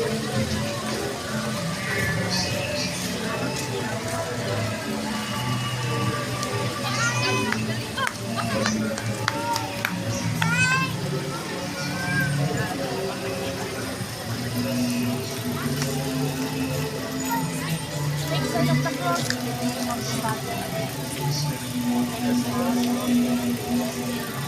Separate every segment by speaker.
Speaker 1: Make sign of the cross in the name of the Father, and the Son, and the Holy Spirit.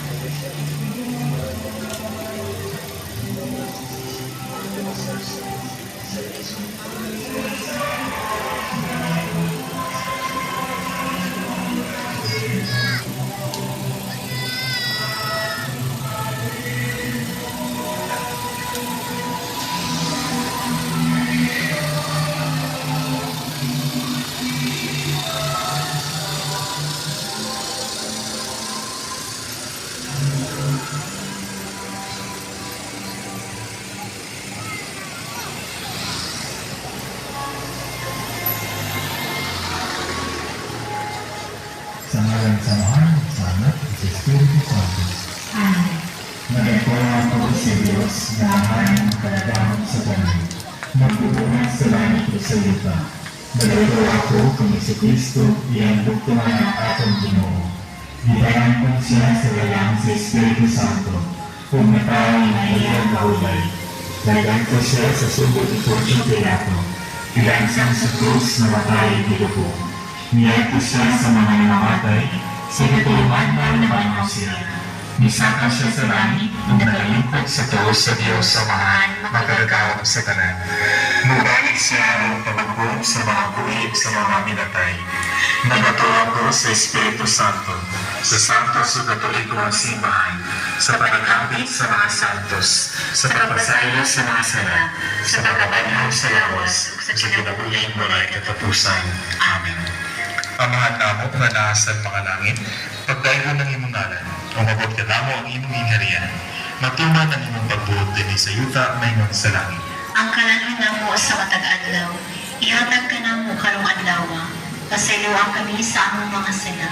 Speaker 2: Sa ngalan sa Amahan, sa Anak, ug sa Espiritu Santo.
Speaker 3: Amen.
Speaker 2: Nagatuo ako sa Diyos nga Amahan makagagahom sa tanan, nagbubuhat sa langit ug sa yuta. Nagatuo ako kang Kristo, iyang bugtong Anak, atong Ginoo. Gibarangkon siya sa lalang sa Espiritu Santo, ug natawo ning Maria nga hulay. Nag-antos siya sa sugo ni Poncio Pilato. Gilansang sa krus, namatay, gilubong. Niadto siya sa mga namatay, sa ikatulong adlaw nabanhaw siya. Nisaka siya sa langit, ug nagalingkod sa tuo sa Dios sa Amahan, makagagahom sa tanan. Mubalik siya aron paghukom sa mga buhi ug sa mga minatay. Nagatuo ako sa Espiritu Santo, sa Santo ug Katoliko nga Simbahan, sa pagkakapit sa mga santos, sa pagpasaylo sa mga sala, sa pagkabanhaw sa lawas, sa kinabuhing walay katapusan. Amen. Amahan namo nga naa sa mga langit, pagdayhon ang imong ngalan, umabot kanamo ang imong gingharian. Matuman ang imong pagbuot dinhi sa yuta maingon sa langit.
Speaker 3: Ang kalan-on namo sa matag adlaw, ihatag kanamo karong adlaw. Pasayloa kami sa among mga sala,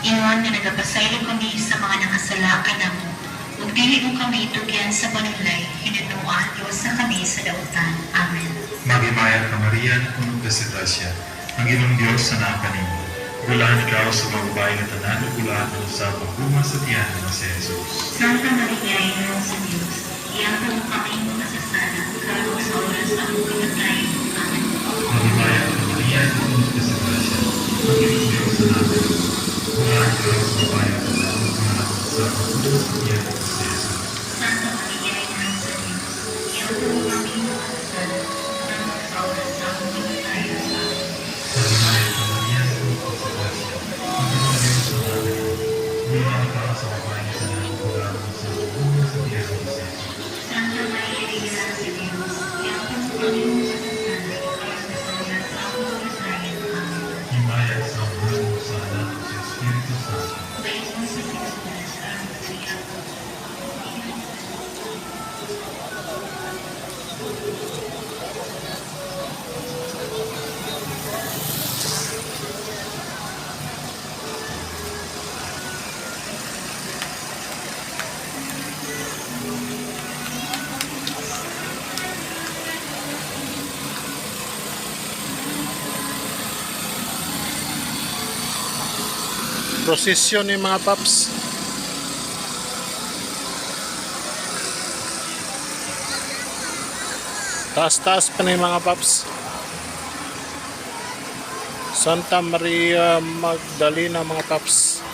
Speaker 3: ingon nga nagapasaylo kami sa mga nakasala kanamo. Ug dili mo kami itugyan sa panulay, hinugnoa, luwasa kami sa dautan. Amen.
Speaker 2: Maghimaya ka, Maria, puno ka sa grasya. Ang Ginoong Dios anaa kanimo. Bulahan ikaw sa mga babae nga tanan ug bulahan man usab ang bunga sa tiyan nga si Jesus.
Speaker 3: Santa Maria, Ina sa Dios, iampo mo kami makasasala, karon ug sa oras sa among kamatayon. Amen.
Speaker 2: Maghimaya ka, Maria, puno ka sa grasya. Ang Ginoong Dios anaa kanimo. Bulahan ikaw sa babae nga tanan ug bulahan usab ang bunga sa tiyan nga si Jesus.
Speaker 3: Santa Maria, Ina sa Dios, iampo mo kami makasasala, karon ug sa oras sa among kamatayon. Amen.
Speaker 2: Maghimaya ka, Maria, puno ka sa grasya. Ang Ginoong Dios anaa kanimo. Bulahan ikaw sa babae nga tanan ug bulahan usab ang bunga sa tiyan nga si Jesus.
Speaker 3: Santa Maria, Ina sa Dios, iampo mo kami makasasala, karon ug sa oras sa among kamatayon. Amen.
Speaker 2: Himaya sa Amahan, sa Anak, ug sa Espiritu Santo.
Speaker 3: Maingon sa sinugdan, karon ug gihapon.
Speaker 4: Prosesyon ni mga paps. Taas-taas pa ni mga paps. Santa Maria Magdalena, mga paps.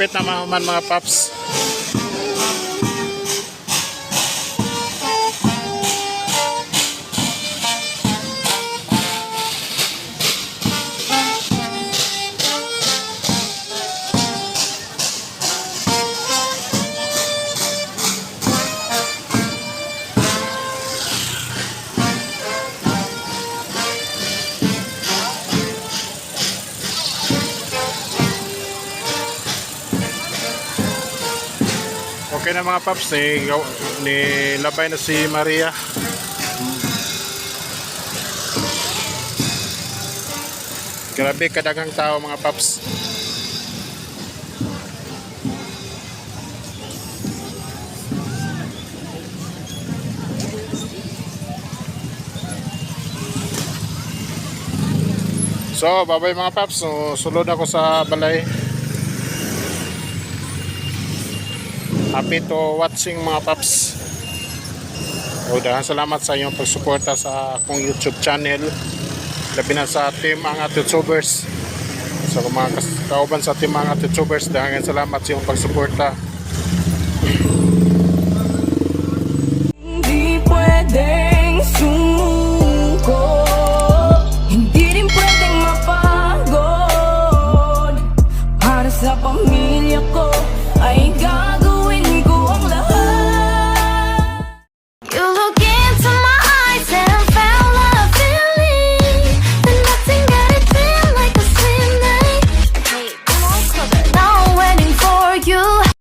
Speaker 4: Hapit na mahuman, mga paps. Okay na, mga paps, ni labay na si Maria. Grabe kadaghang tao, mga paps. So, bye-bye, mga paps. So, sulod ako sa balay. Happy to watching, mga paps. O, dahil salamat sa inyong pagsuporta sa akong YouTube channel. Labi na sa team Angat YouTubers. So, mga kauban sa team Angat YouTubers, dahil salamat sa inyong pagsuporta.